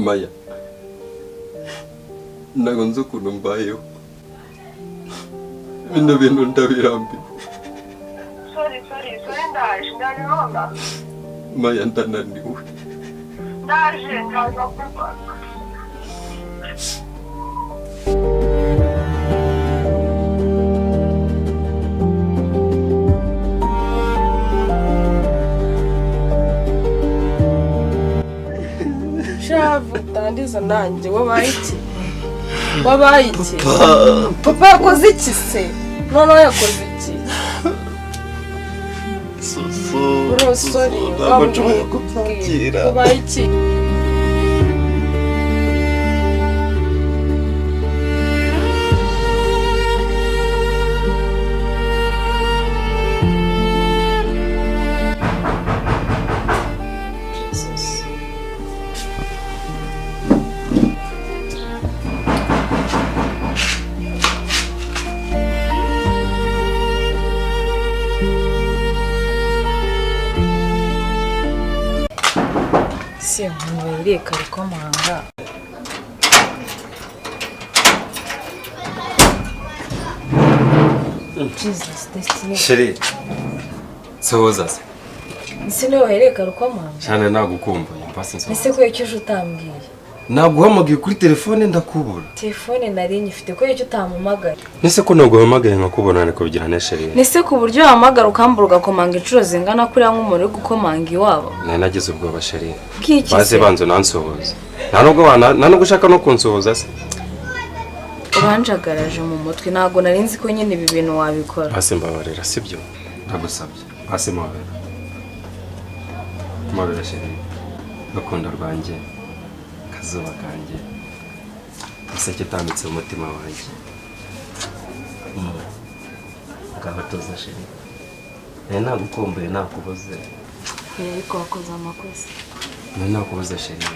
Maya, ntabwo nzi ukuntu mbayeho. Bino bintu ndabirambiwe. Sorry, sorry, sorry, ndaje, ndaje nonaha. Maya, ndananiwe. Ndaje, ndaza kubaka. Shavu utandiza nanjye wabaye iki? Wabaye iki? Papa yakoze iki se? Noneho yakoze iki? Soso, Bro, sorry, ntabwo nshoboye kubyakira. Wabaye iki? Jesus. Si umuntu wereka rukomanga. Jesus, Destiny. Chérie, sohoza se. Ese niwe wahereka rukomanga? Cyane nagukumbuye, mpasi nsohoza. Ese ko icyo uje utambwiye? Naguhamagaye kuri telefone ndakubura. Telefone nari nyifite ko icyo utampamagaye. Nese ko naguhamagaye nkakubona niko bigira ne chérie. Nese ku buryo wahamagara ukambura ugakomanga inshuro zingana kuriya nk'umuntu uri gukomanga iwabo? Nari nagize ubwoba chérie. Bw'iki Baze se? banzo nansohoza. Nta nubwo ushaka no kunsohoza se. Uranjagaraje mu mutwe, ntabwo nari nzi ko nyine ibi bintu wabikora. Basi mbabarira, sibyo? Ndagusabye. Basi mbabarira. Mbabarira chérie. Rukundo rwanjye, kazuba kanjye, iseke itambitse mu mutima wanjye. Ngaho tuza chérie. Nari nagukumbuye nakubuze. Ariko wakoze amakosa. Nari nakubuze chérie.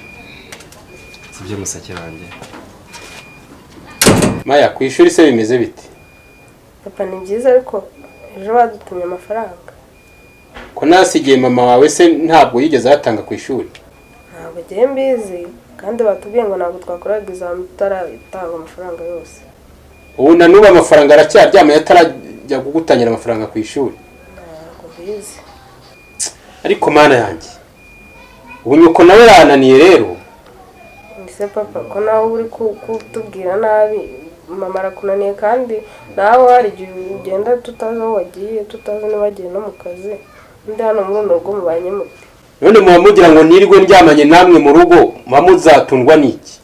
Sibyo musake wanjye? Maya, ku ishuri se bimeze bite? Papa ni byiza ariko ejo badutumye amafaranga. Ko nasigiye mama wawe se ntabwo yigeze ayatanga ku ishuri? Ntabwo ngiye mbizi kandi batubwiye ngo ntabwo twakoraga examen tutaratanga amafaranga yose. Ubu na n'ubu amafaranga aracyaryamye atarajya kugutangira amafaranga ku ishuri. Ntabwo mbizi. Ariko mana yanjye, ubu nyoko nawe yarananiye rero. Ese papa ko nawe uri kutubwira nabi, mama arakunaniye kandi nawe hari igihe ugenda tutazi aho wagiye, tutazi niba wagiye no mu kazi. Ndi hano muri runo rugo mubanye mute? None muba mugira ngo nirwe ndyamanye namwe mu rugo, muba muzatundwa n'iki?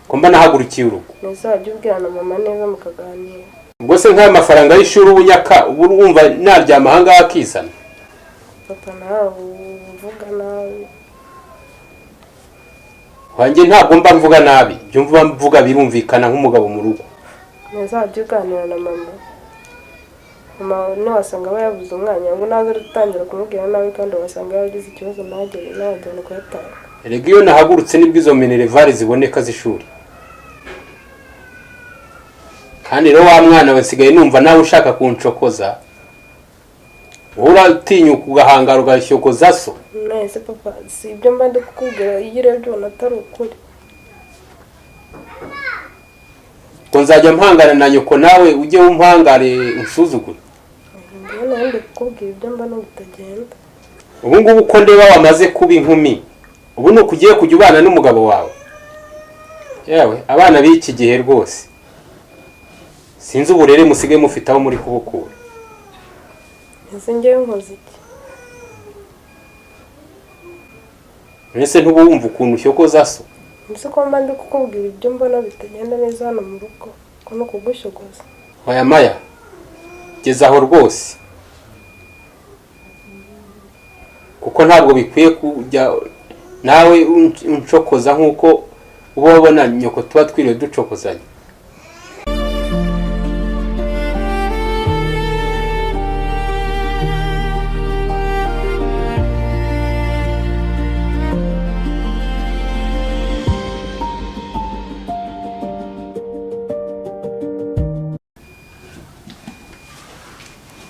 Ko mba nahagurukiye urugo. Nese wajya ubwira na mama neza mukaganira. Ubwo se nk'aya mafaranga y'ishuri ubunyaka, ubu urumva naryama aha ngaha akizana? Papa nawe uvuga nabi. Wanjye ntabwo mba mvuga nabi, ibyo mvuga mvuga birumvikana nk'umugabo mu rugo. Nese wajya uganira na mama. Mama ntiwasanga aba yabuze umwanya ngo naze utangira kumubwira nabi kandi wasanga yaragize ikibazo ntagere ntajyane kuyatanga. Erega iyo nahagurutse nibwo izo minerivare ziboneka z'ishuri. Kandi rero wa mwana we nsigaye numva nawe ushaka kunshokoza. Wowe uratinyuka ugahangara ugashokoza so. Nese papa si ibyo mba ndi kukubwira iyo urebye ubona atari ukuri. Ko nzajya mpangana na nyoko nawe ujye umpangare unsuzugure. Njyewe nari ndi kukubwira ibyo mbona bitagenda. Ubu ngubu ko ndeba wamaze kuba inkumi, ubu ni ukugiye kujya ubana n'umugabo wawe. Yewe abana b'iki gihe rwose sinzi uburere musigaye mufite aho muri kubukura. Ese njyewe nkoze iki? Ese ntuba wumva ukuntu ushyokoza so? Ese ko mba ndi kukubwira ibyo mbona bitagenda neza hano mu rugo, ko no kugushokoza. Oya Maya, geza aho rwose. Kuko ntabwo bikwiye kujya nawe unshokoza nkuko uba wabona nyoko tuba twiriwe ducokozanya.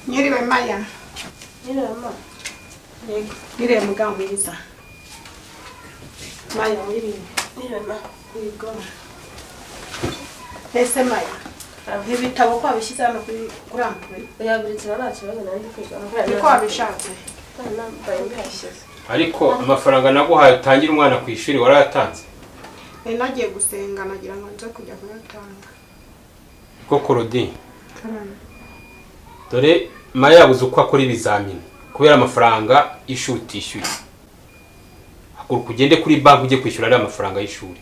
Nyiriwe Maya. Nyiriwe ma. Yego, nyiriwe mugabo mwiza. Maya mwiriwe. Ese Maya, ibitabo ko wabishyize hano kuri ampuri? Yaburitse nta kibazo nari ndi kwiga. Niko wabishatse. Ariko amafaranga naguhaye utangira umwana ku ishuri warayatanze? Nagiye gusenga nagira ngo nze kujya kuyatanga. Ko Claudine, dore Maya yabuze uko akora ibizamini kubera amafaranga y'ishuri utishyuye. Haguruka ugende kuri banki ujye kwishyura ariya mafaranga y'ishuri.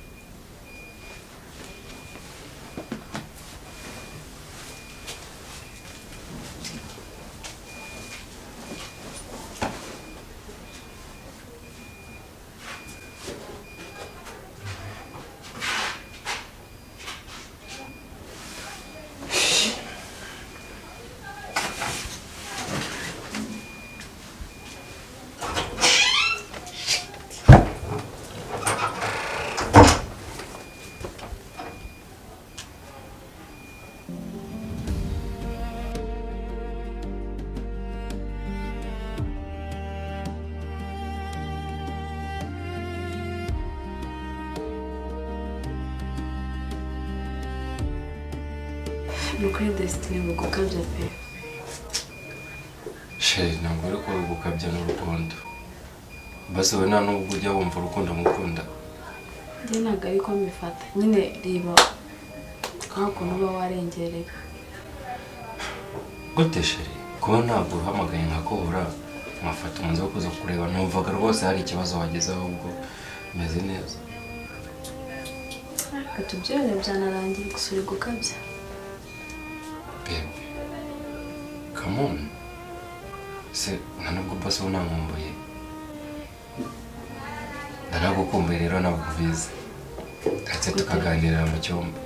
Ni kuri Destiny ngo gukabya pe. Sheri, ntabwo ari ko gukabya n'urukundo. Basi we nta nubwo ujya wumva urukundo mukunda. Njye ntabwo ariko mbifata. Nyine reba kwa kuntu uba warengereye. Gute sheri, kuba ntabwo uhamagaye nkakubura nkafata umwanzuro wo kuza kureba, numvaga rwose hari ikibazo wagezeho ahubwo meze neza. Reka tubyere byanarangiye gusa uri gukabya. Babe, come on. Se nta nubwo basi ubu nankumbuye. Ndanagukumbuye rero ntabwo ubizi. Ndetse tukaganirira mu cyumba.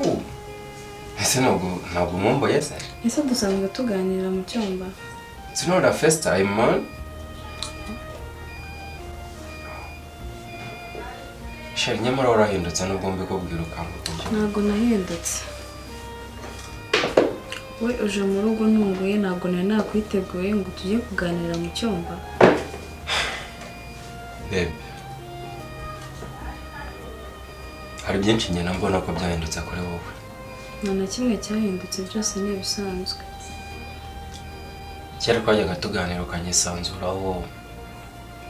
Oh. Ese ntabwo nkumbuye se? Ese dusanzwe tuganirira mu cyumba? It's not a first time, man. Sheri, nyamara warahindutse nubwo mbikubwira ukanga kubyumva. Ntabwo nahindutse. We uje mu rugo ntunguye, ntabwo nari nakwiteguye ngo tujye kuganira mu cyumba. Babe, hari byinshi njye mbona ko byahindutse kuri wowe. Nta na kimwe cyahindutse, byose ni ibisanzwe. Kera twajyaga tuganira ukanyisanzuraho,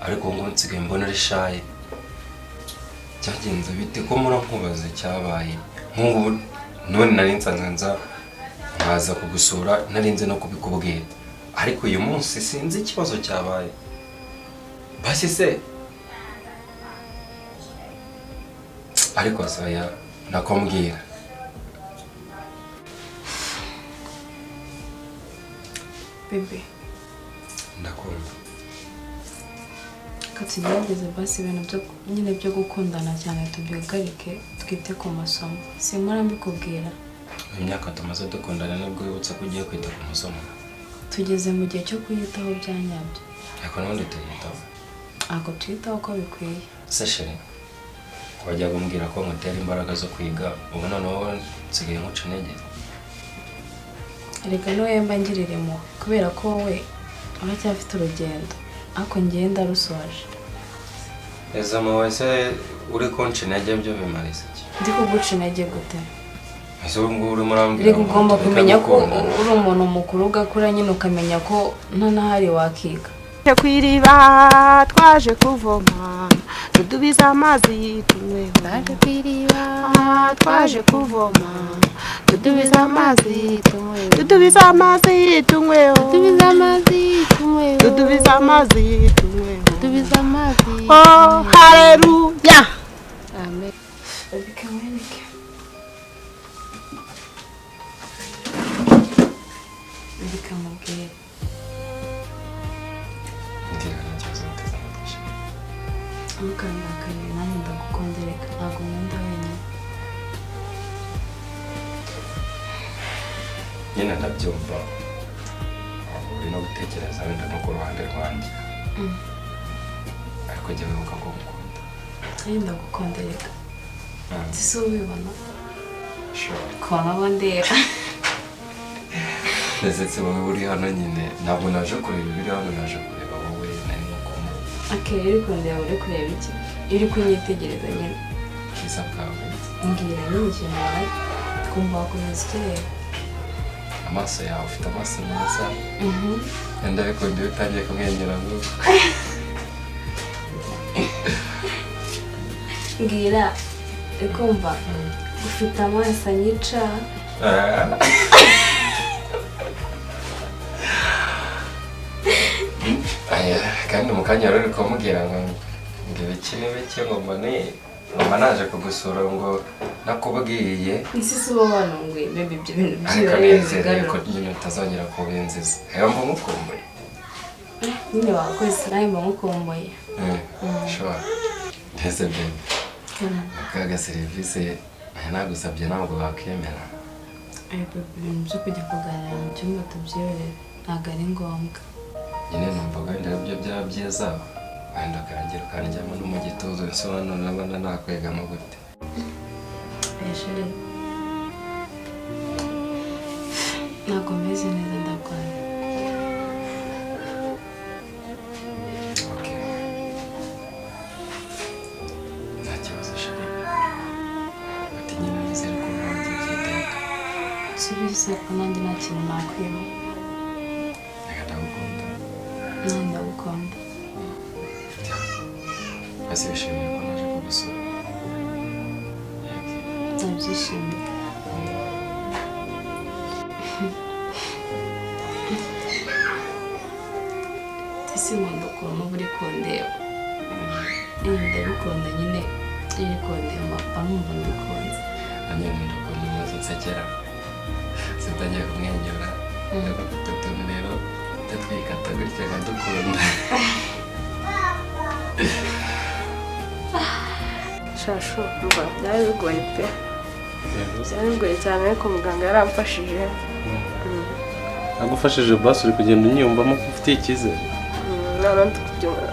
ariko ubu ngubu nsigaye mbona ari shy. Cyagenze bite ko murankubaza cyabaye? Nk'ubu none nari nsanzwe nza nkaza kugusura narinze no kubikubwira, ariko uyu munsi sinzi ikibazo cyabaye. Basi se ariko saya nakombwira. Bebe, ndakumva. Tugerageze basi ibintu byo nyine byo gukundana cyane tubihagarike, twite ku masomo. Simpora mbikubwira. Imyaka tumaze dukundana nibwo wibutse ko ugiye kwita ku masomo. Tugeze mu gihe cyo kuyitaho bya nyabyo. Ariko n'ubundi tuyitaho. Ntabwo tuyitaho uko bikwiye. Se sheri, wajya kumbwira ko ngutera imbaraga zo kwiga, ubu noneho nsigaye nkuca intege. Erega niwe mba ngirira impuhwe kubera ko wowe uracyafite urugendo, ariko njyewe ndarusoje. Izo mpuhwe se uri kunca intege byo bimariza iki? Ndi kuguca intege gute? Ese ubu ngubu urimo urambwira Reka ngo ugomba tureke kumenya ko gukundana. uri umuntu mukuru ugakura nyine ukamenya ko nta n'ahari wakiga. Twaje ku iriba twaje kuvoma tudubiza amazi tunyweho. Twaje ku iriba Twaje kuvoma tudubiza amazi tunyweho. Tudubiza amazi tunyweho. Tudubiza amazi tunyweho. Tudubiza amazi tunyweho. Tudubiza amazi. Oh, haleluya. Amen. Reka nkwereke. Reka nkubwire. Mbwira nta kibazo muteze amatwi. Ntukandakarire nanjye ndagukunda, reka ntabwo nkunda wenyine. Nyine ndabyumva uri no gutekereza wenda no ku ruhande rwanjye, ariko jya wibuka ko ngukunda. Nanjye ndagukunda reka. Si ubibona? Sure. Kubona abo ndeba. Ndetse wowe uri hano nyine, ntabwo naje kureba ibiri hano, naje kureba wowe, nari nukumva. Okay, uri kundeba uri kureba iki? Uri kunyitegereza nyine. Ubwiza bwawe. Mbwira nyine ikintu wabaye. Twumva wakomeza ikirere. Amaso yawe, ufite amaso meza. Ndabikunda iyo utangiye kumwenyura nk'uko. Mbwira, uri kumva ufite amaso anyica. Kandi mu kanya rero uri kumubwira ngo ibiki n'ibiki ngo mbone mama naje kugusura ngo nakubwiye. Isi si uba wanunguye bebe ibyo bintu ariko byibara nizere ko nyine utazongera kubinziza. Rero mba mukumbuye. Nyine wakoze nawe mba mukumbuye. Sure. Mbese bebe akaga serivisi nagusabye ntabwo wakwemera. Ibintu byo kujya kuganira mu cyumba tubyihorere ntabwo ari ngombwa. Nyine numvaga wenda aribyo byaba byiza, wenda ukarangira ukanjyamo no mu gituza nsobanura abana nakwegama gute. Ntabwo meze neza ndarwaye. Nta kibazo sheri. Ati nyine nizere ko ntangiye byiteka. Subize ko nanjye nta kintu nakwima. Reka ndagukunda. Nanjye ndagukunda. Basi wishimiye ko naje kugusura? Ndabyishimiye. Ese nkunda ukuntu uba uri kundeba. Ndabikunda nyine iyo uri kundeba mba numva mbikunze. Nanjye nkunda ukuntu umaze unsekera. Sintangiye kumwenyura. Utwo tuntu rero ndatwikata gutya nkadukunda. Shashu, mva byari bigoye pe. Byari bigoye cyane ariko muganga yaramfashije. Agufashije basi uri kugenda unyiyumvamo ko ufitiye icyizere. None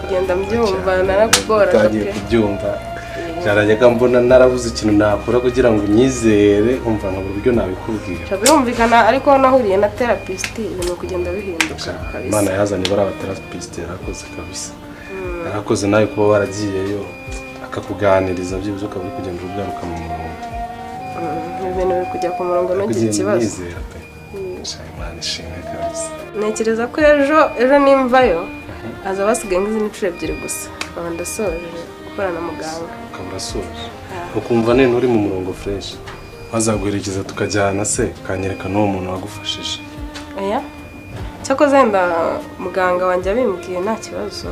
kugenda mbyumva narakugoraga Utangiye pe. kubyumva. Byarajyaga mbona narabuze ikintu nakora kugira ngo unyizere, umva nkabura uburyo nabikubwira. Birumvikana ariko nahuriye na therapist ibintu kugenda bihinduka kabisa. Imana yazanye bari abatherapist yarakoze kabisa. Yarakoze nawe kuba waragiyeyo akakuganiriza byibuze ukaba uri kugenda ugaruka mu murongo. Ibintu biri kujya ku murongo ntugire ikibazo. Nizera pe. Imana ishimwe kabisa. Ntekereza ko ejo nimvayo aza basigaye nk'izindi nshuro ebyiri gusa. Nkaba ndasoje gukorana na muganga. Ukaba urasoje. Ukumva nene uri mu murongo fresh. Bazaguherekeza tukajyana se ukanyereka n'uwo muntu wagufashije. Oya. Cyakoze wenda muganga wanjye abimbwiye nta kibazo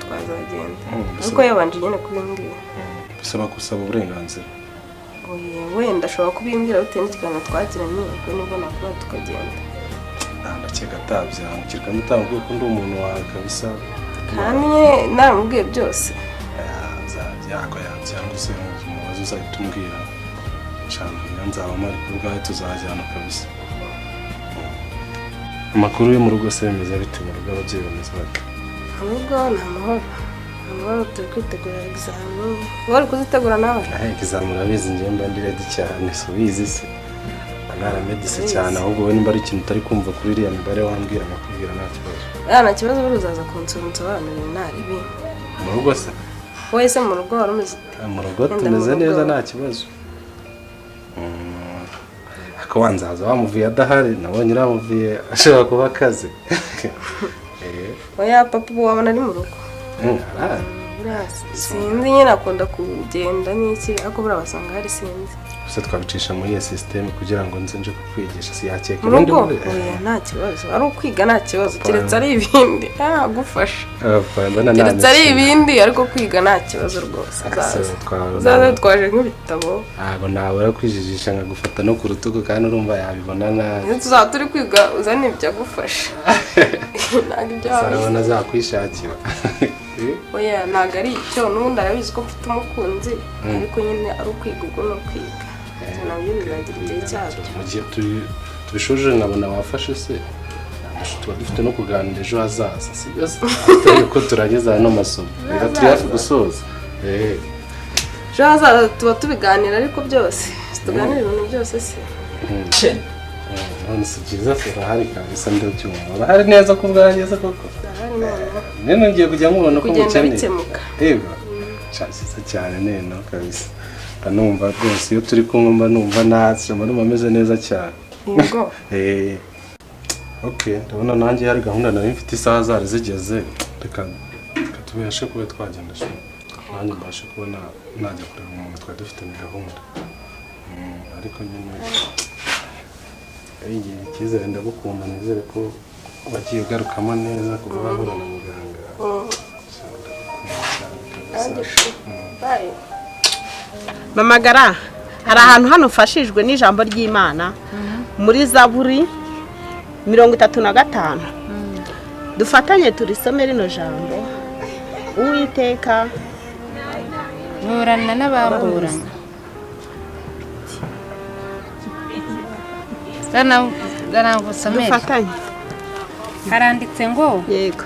twazagenda. Ariko yabanje nyine kubimbwira. Bisaba gusaba uburenganzira. Oya, wenda ashobora kubimbwira bitewe n'ikiganiro twagiranye, ubwo nibwo nakora tukagenda. Ndakeka atabyanga, kandi utamubwiye ko ndi umuntu wawe kabisa. Kandi naramubwiye byose. Byako yabyanga se umubazo uzahita umbwira. Cyane nzaba mpari ku bwawe tuzajyana kabisa. Amakuru yo mu rugo se bimeze bite? Mu rugo ababyeyi bameze bate? Mu rugo ni amahoro. Amahoro, turi kwitegura egizami. Wowe uri kuzitegura nawe? Egizami urabizi njye mba ndi ready cyane, si ubizi se? Naramedise cyane ahubwo wowe nimba ari ikintu utari kumva kuri iriya mibare wambwira nakubwira nta kibazo. Nta kibazo buri uzaza kunsura unsobanurire naribi. Mu rugo se? Wowe se mu rugo wari umeze ute? Mu rugo tumeze neza nta kibazo. Ako wanzaza wamuvuye adahari, nabonye uramuvuye ashobora kuba akaze. Oya papa ubu wabona ari mu rugo. Sinzi nyine akunda kugenda n'iki ariko buriya wasanga hari sinzi. Gusa twabicisha muri iyo system kugira ngo nze nje kukwigisha si yakeka Mu rugo? Oya nta kibazo, ari ukwiga nta kibazo, keretse ari ibindi agufasha. Keretse ari ibindi ariko kwiga nta kibazo rwose. Uzaza twaje nk'ibitabo. Ntabwo nabura kwijijisha nkagufata no ku rutugu kandi urumva yabibona nabi. Tuzaba turi kwiga uzane ibyo agufasha. Ntabwo ibyo wabona azakwishakira. Oya ntabwo ari icyo, n'ubundi arabizi ko mfite umukunzi ariko nyine ari ukwiga ubwo ni ukwiga. Nabyo bizagira igihe cyabyo. Mu gihe tubishoje nkabona wafashe se tuba dufite no kuganira ejo hazaza, si byo se? Atari ko turageza ano masomo reka turi hafi gusoza. Ejo hazaza tuba tubiganira ariko byose tuganira ibintu byose se. None si byiza se urahari kabisa ndabyumva. Urahari neza ko ubwanjye se koko. Ndahari noneho. Nene ngiye kujya mubona ko Kugenda mukeneye. bikemuka. Yego. Sha byiza cyane nene kabisa. Mba numva rwose iyo turi kumwe mba numva natse, mba numva meze neza cyane. Yego. Okay, ndabona nanjye hari gahunda nari mfite isaha zari zigeze. Reka tubashe kuba twagenda sha. Nanjye mbashe kuba najya kureba umuntu twari dufitanye gahunda. Ariko nyine igihe icyizere ndagukunda nizere ko wagiye ugarukamo neza kuva wahura na muganga. Mamagara, hari ahantu hano ufashijwe n'ijambo ry'Imana muri Zaburi 35. Dufatanye turisome rino jambo. Uwiteka burana n'abamburana. Dufatanye. Haranditse ngo yego.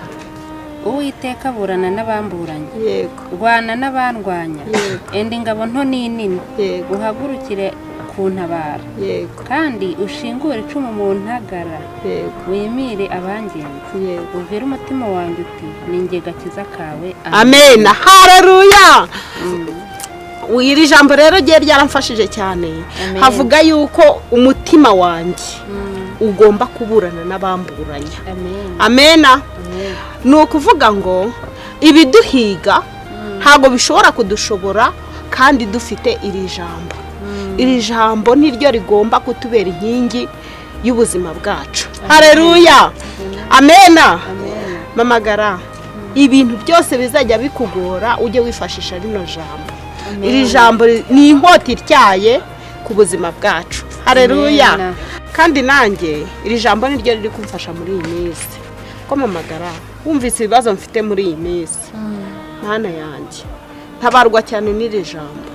Uwiteka burana n'abamburanye. Yego. Rwana n'abandwanya. Yego. Enda ingabo nto n'inini. Yego. Uhagurukire kuntabara. Yego. Kandi ushingure icumu mu ntagara. Yego. Wimire abangenzi. Yego. Uvire umutima wanjye uti ni njye gakiza kawe. Amen. Haleluya. Iri jambo rero rye ryaramfashije cyane. Havuga yuko umutima wanjye ugomba kuburana n'abamburanya. Amena. Ni ukuvuga ngo ibiduhiga ntago bishobora kudushobora kandi dufite iri jambo. Iri jambo niryo rigomba kutubera inkingi y'ubuzima bwacu. Haleluya. Amena. Mamagara, ibintu byose bizajya bikugora ujye wifashisha rino jambo. Iri jambo ni inkota ityaye ku buzima bwacu. Haleluya. Kandi nanjye iri jambo niryo riri kumfasha muri iyi minsi. Ko mamagara wumvise ibibazo mfite muri iyi minsi. Mana yanjye ntabarwa cyane n'iri jambo.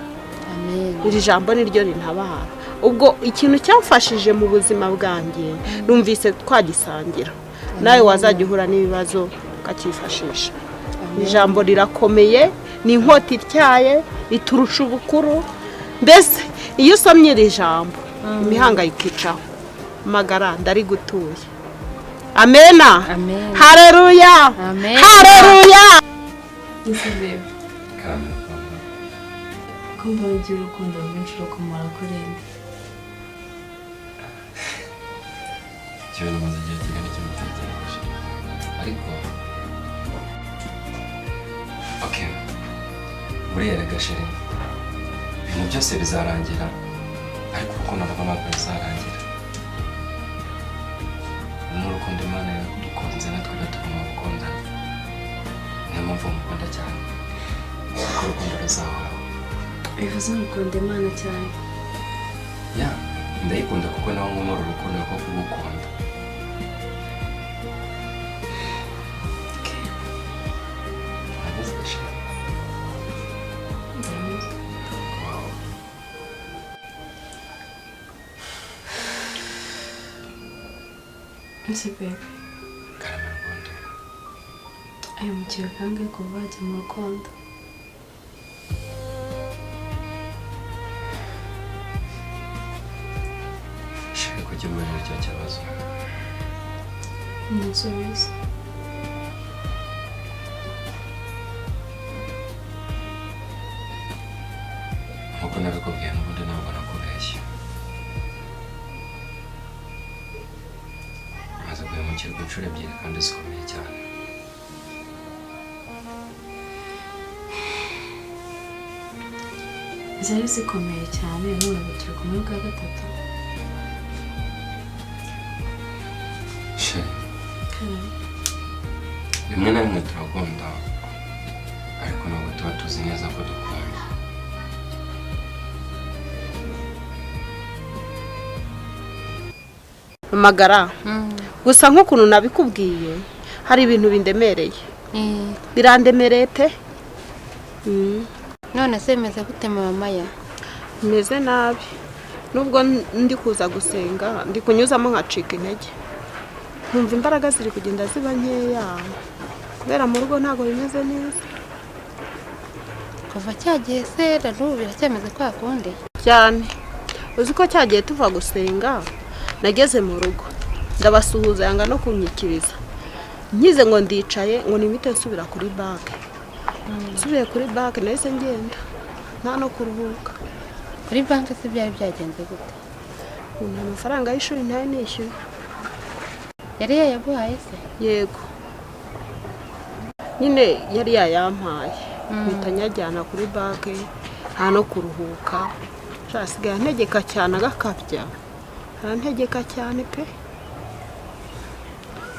Iri jambo niryo rintabara. Ubwo ikintu cyamfashije mu buzima bwanjye numvise twagisangira. Nawe wazajya uhura n'ibibazo ukakifashisha. Ijambo rirakomeye, ni inkota ityaye, iturusha ubukuru. Mbese iyo usomye iri jambo imihangayiko icaho. Magara ndarigutuye. Amena. Haleluya. Haleluya. Kumva ugira urukundo rwinshi rukomora kuri nde. Ikintu maze igihe kingana iki mbitekereje. Ariko okay. Buriya rega chérie, ibintu byose bizarangira ariko urukundo rwo ntabwo ruzarangira. N'urukundo Imana yadukunze natwe tugomba gukundana. Niyo mpamvu mukunda cyane. Kuko urukundo ruzahoraho. Bivuze ngukunda Imana cyane. Ya, ndayikunda kuko nawe nkomora urukundo rwo kugukunda. Ese babe, ayo mukiro kangahe kuva wajya mu rukundo? Shaka kujya muri icyo kibazo. Nsubize. Nkuko nabikubwiye n'ubundi ntabwo nakubeshye. Maze guhemukirwa inshuro ebyiri kandi zikomeye cyane. Zari zikomeye cyane none ubu turi kumwe bwa gatatu. Chérie, rimwe na rimwe turakunda ariko ntabwo tuba tuzi neza ko dukunda. Magara, gusa nk'ukuntu nabikubwiye hari ibintu bindemereye. Birandemereye pe. None se meze gute mama ya? Meze nabi. Nubwo ndi kuza gusenga ndi kunyuzamo nkacika intege. Nkumva imbaraga ziri kugenda ziba nkeya. Kubera mu rugo ntago bimeze neza. Kuva cyagiye se n'ubu biracyameze kwa kundi? Cyane. Uzi ko cyagiye tuva gusenga Nageze mu rugo ndabasuhuza, yanga no kunyikiriza. Nkize ngo ndicaye ngo nimite nsubira kuri banki. Nsubiye kuri banki nahise ngenda nta no kuruhuka. Kuri banki se byari byagenze gute? Nta mafaranga y'ishuri ntayo nishyuye. Yari yayaguhaye se? Yego nyine yari yayampaye, mpita nyajyana kuri banki nta no kuruhuka. Asigaye antegeka cyane agakabya, arantegeka cyane pe.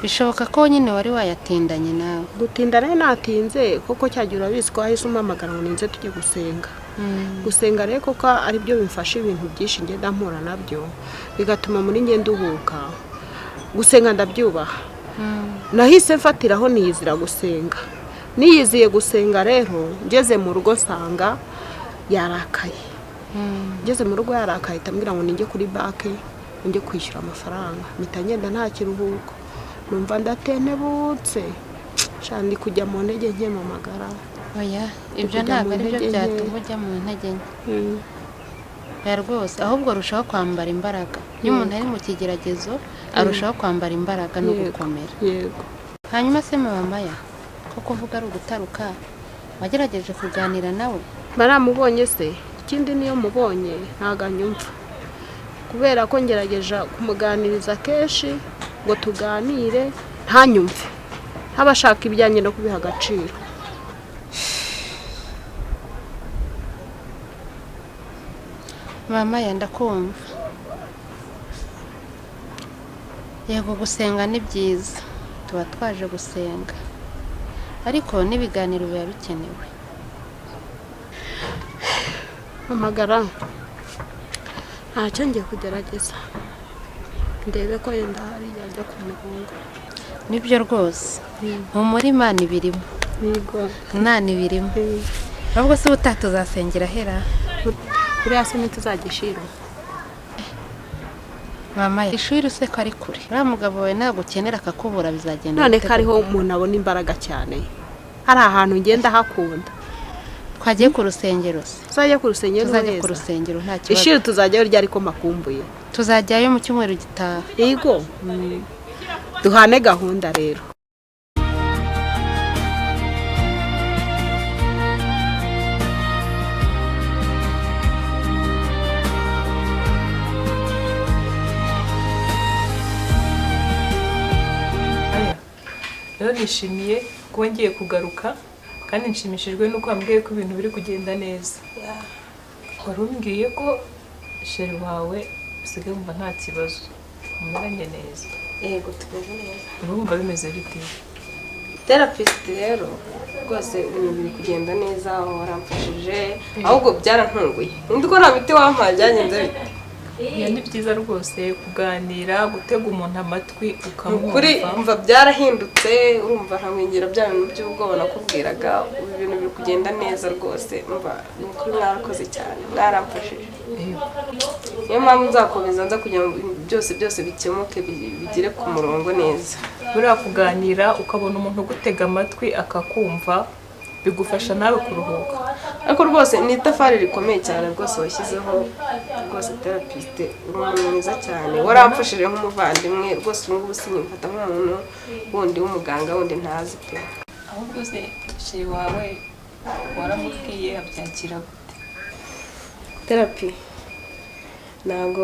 Bishoboka ko nyine wari wayatindanye nawe. Gutinda rero natinze kuko cyagiye urabizi ko wahise umpamagara ngo ninze tujye gusenga. Gusenga rero kuko aribyo bimfasha ibintu byinshi ngenda mpura nabyo, bigatuma muri njye nduhuka. Gusenga ndabyubaha. Nahise mfatiraho niyizira gusenga. Niyiziye gusenga rero ngeze mu rugo nsanga yarakaye. Ngeze mu rugo yarakaye ambwira ngo ninjye kuri banki njye kwishyura amafaranga. Mpita ngenda nta kiruhuko. Numva ndatenebutse ndi kujya mu ntege nke mu magara. Oya, ibyo ntabwo ari byo byatuma ujya mu ntege nke. Oya rwose, ahubwo arushaho kwambara imbaraga. Iyo umuntu ari mu kigeragezo arushaho kwambara imbaraga no gukomera. Yego. Hanyuma se mama ya ko kuvuga ari ugutaruka, wagerageje kuganira nawe? Baramubonye se, ikindi niyo mubonye ntago anyumva. Kubera ko ngerageje kumuganiriza kenshi ngo tuganire ntanyumve, ntabashaka ibyanjye no kubiha agaciro. Mama ya ndakumva. Yego gusenga ni byiza, tuba twaje gusenga, ariko n'ibiganiro biba bikenewe. Amagara ntacyo ngiye kugerageza ndebe ko yenda hari yajya ku murongo. Nibyo rwose, humura Imana ibirimo. Yego Imana ibirimo. Ahubwo se ubutaha tuzasengera hera? Uriya se ntituzagishira. Mama ishuri se ko ari kure, uriya mugabo we ntabwo ukenera akakubura bizagenda. None ko ariho umuntu abona imbaraga cyane, hari ahantu ngenda hakunda. Twagiye ku rusengero se? Tuzajya ku rusengero. Tuzajya ku rusengero nta kibazo. Ishuri tuzajyayo ryari ko makumbuye? Tuzajyayo mu cyumweru gitaha. Yego. Duhane gahunda rero. Rero nishimiye kuba ngiye kugaruka kandi nshimishijwe nuko wambwiye ko ibintu biri kugenda neza. Wari umbwiye ko sheri wawe usigaye wumva nta kibazo, mumeranye neza. Yego tumeze neza. Urumva bimeze bite? Therapist rero rwose ibintu biri kugenda neza, waramfashije ahubwo byarantunguye. Undi ko nta miti wampaye byagenze bite? Iyo ni byiza rwose kuganira, gutega umuntu amatwi ukamwumva. Kuri umva byarahindutse, urumva nkamwingira bya bintu by'ubwoba nakubwiraga, ubu ibintu biri kugenda neza rwose. Umva ni ukuri mwarakoze cyane, mwaramfashije. Niyo mpamvu nzakomeza nza kugira ngo byose byose bikemuke bigere ku murongo neza. Buriya kuganira ukabona umuntu ugutega amatwi akakumva bigufasha nawe kuruhuka. Ariko rwose ni itafari rikomeye cyane rwose washyizeho rwose therapist, uri umuntu mwiza cyane, waramfashije nk'umuvandimwe rwose. Ubu ngubu sinyimfata nk'umuntu wundi w'umuganga wundi ntazi pe. Ahubwo se sheri wawe waramubwiye abyakira gute? Therapy ntabwo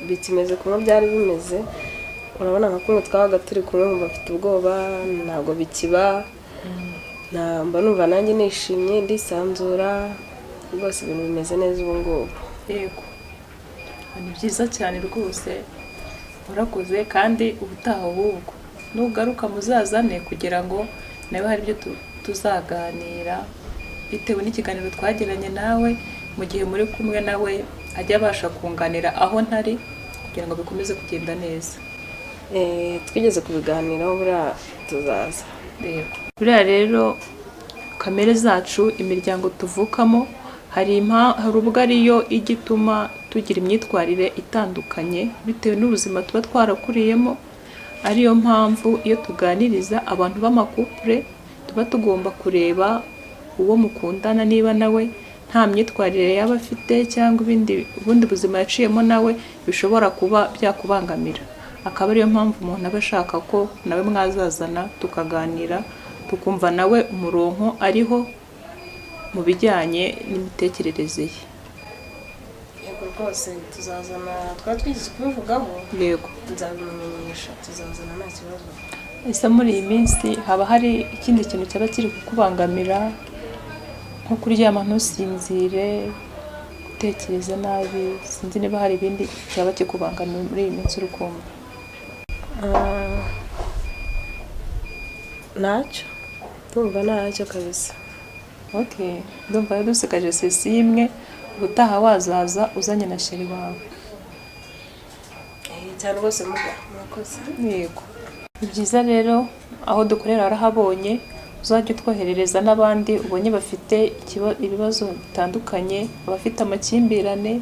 bikimeze kumwe byari bimeze. Urabona nka kumwe twabaga turi kumwe nkumva mfite ubwoba, ntabwo bikiba. Mba numva nanjye nishimye ndisanzura rwose, ibintu bimeze neza ubu ngubu. Yego ni byiza cyane rwose, urakoze. Kandi ubutaha ahubwo nugaruka muzazane kugira ngo nawe hari ibyo tuzaganira bitewe n'ikiganiro twagiranye nawe. Mu gihe muri kumwe nawe ajya abasha kunganira aho ntari kugira ngo bikomeze kugenda neza. Twigeze kubiganiraho buriya tuzaza. Yego. Buriya rero kamere zacu, imiryango tuvukamo, hari ubwo ariyo ijya ituma tugira imyitwarire itandukanye bitewe n'ubuzima tuba twarakuriyemo. Ariyo mpamvu iyo tuganiriza abantu b'amakupure tuba tugomba kureba uwo mukundana niba nawe nta myitwarire yaba afite cyangwa ubundi buzima yaciyemo nawe bishobora kuba byakubangamira. Akaba ariyo mpamvu umuntu aba ashaka ko nawe mwazazana tukaganira, tukumva nawe umurongo ariho mu bijyanye n'imitekerereze ye. Yego rwose tuzazana, twari twigeze kubivugaho. Yego. Nzabimumenyesha, tuzazana nta kibazo. Ese muri iyi minsi haba hari ikindi kintu cyaba kiri kukubangamira, nko kuryama ntusinzire, gutekereza nabi? Sinzi niba hari ibindi cyaba kikubangamira muri iyi minsi uri kumva. Ntacyo ndumva, ntacyo kabisa. Okay, ndumva rero dusigaje sesi imwe, ubutaha wazaza uzanye na sheri wawe. Cyane rwose muga, murakoze. Yego. Ni byiza rero aho dukorera warahabonye, uzajya utwoherereza n'abandi ubonye bafite ibibazo bitandukanye, abafite amakimbirane,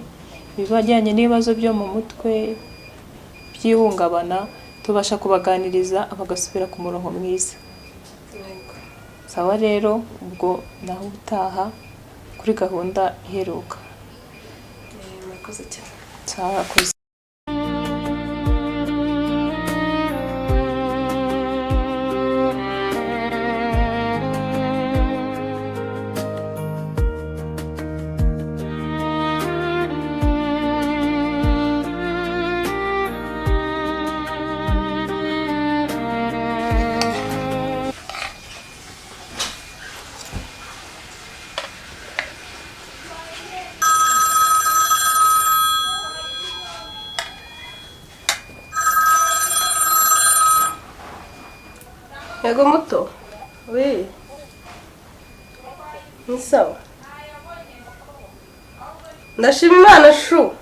ibijyanye n'ibibazo byo mu mutwe by'ihungabana, tubasha kubaganiriza bagasubira ku murongo mwiza. Sawa rero, ubwo naho ubutaha kuri gahunda iheruka. Murakoze cyane. Sawa, koze. Yego muto, oui, ni sawa. Ndashima Imana shu.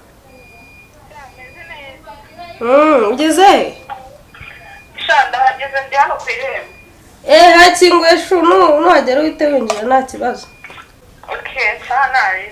Ugeze he? Sha ndahageze, ndi hano ku irembo. Hakinguye shu, nuhagera uhite winjira nta kibazo. Okay, sawa nabi.